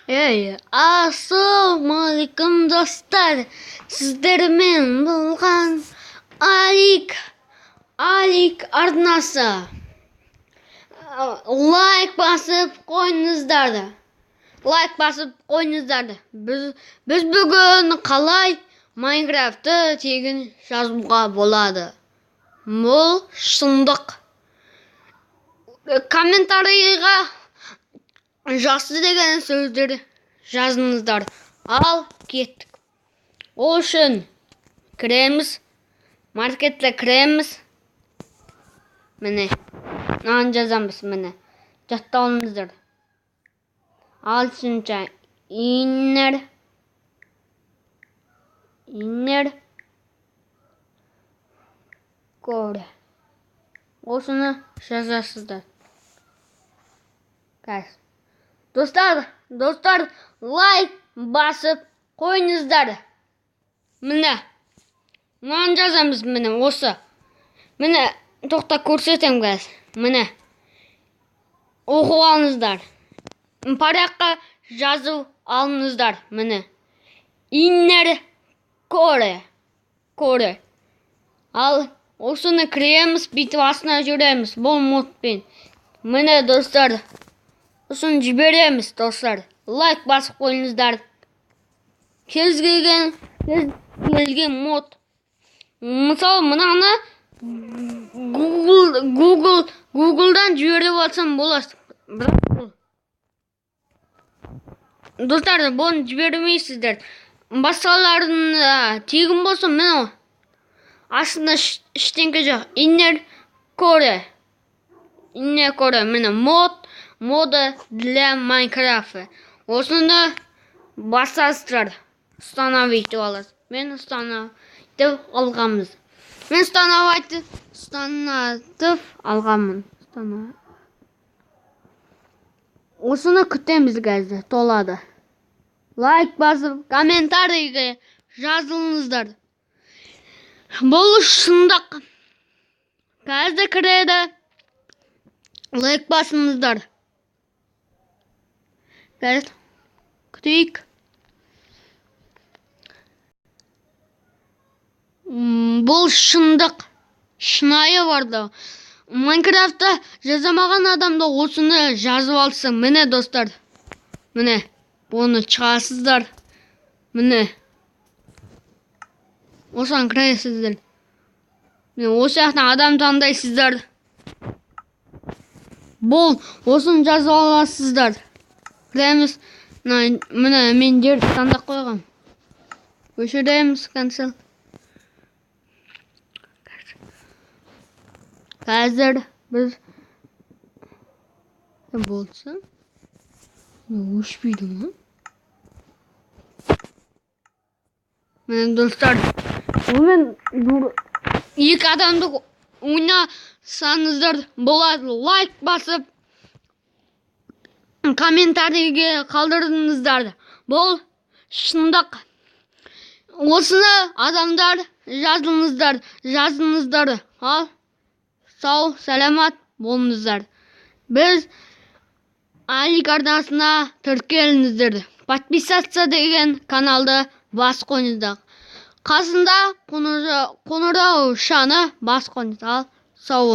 Ей, ассалаумағалейкум, достар! Сіздермен болған Алик, Алик арнасы. Лайк басып қойыңыздар. Лайк басып қойыңыздар. Біз бүгін қалай Майнкрафтты тегін жазуға болады. Бұл шындық. Комментарийға жақсы деген сөздер жазыңыздар. Ал кеттік. Ол үшін кіреміз. Маркетке кіреміз. Міне. Мынаны жазамыз, міне. Жаттап. Ағылшынша inner core. Осыны жазасыздар. Қазір. Достар, лайк басып қойыңыздар. Міне. Мынаны жазамыз, міне, осы. Міне, тоқта, көрсетемін қазір. Міне. Оқып алыңыздар. Параққа жазып алыңыздар, міне. Inner core. Core. Ал осыны кіреміз, бүйтіп астына жүреміз бұл модпен. Міне, достар. Осыны жібереміз, достар. Лайк басып қойыңыздар. Кез келген мод. Мысалы, мынаны Google'дан жіберіп алсам болады. Бірақ бұл, достар, бұны жібермейсіздер. Басқалардың тегін болсын, міне, астында ештеңке жоқ. Inner core. Inner core, міне, моды для Майнкрафта. Осыны басасыздар. Установить деп аласыз. Мен установить алғанбыз. Мен установить алғанмын. Осыны күтеміз, қазір толады. Лайк басып, комментарийге жазылыңыздар. Бұл шындық. Қазір кіреді. Лайк басыңыздар. Қазір күтейік. Бұл шындық. Шынайы барды. Майнкрафтта жазамаған адам да осыны жазып алсын. Міне, достар. Міне. Бұны шығасыздар. Міне. Осыған кіресіздер. Міне, осы жақтан адам таңдайсыздар. Бұл осыны жазып аласыздар. Кіреміз. Міне, мен жерді таңдап қойғам. Өшіреміз, cancel. Қазір біз болсын. Өшпейді ма? Міне, достар. Онымен екі адамды ойнасаңыздар болады. Лайк басып, комментарийге қалдырыңыздар. Бұл шындық. Осыны адамдар жазыңыздар, жазыңыздар. Ал сау, саламат болыңыздар. Біз Алик арнасына тіркеліңіздер. Подписаться деген каналды басып қойыңыздар. Қасында қоңыраушаны басып қойыңыз. Ал сау.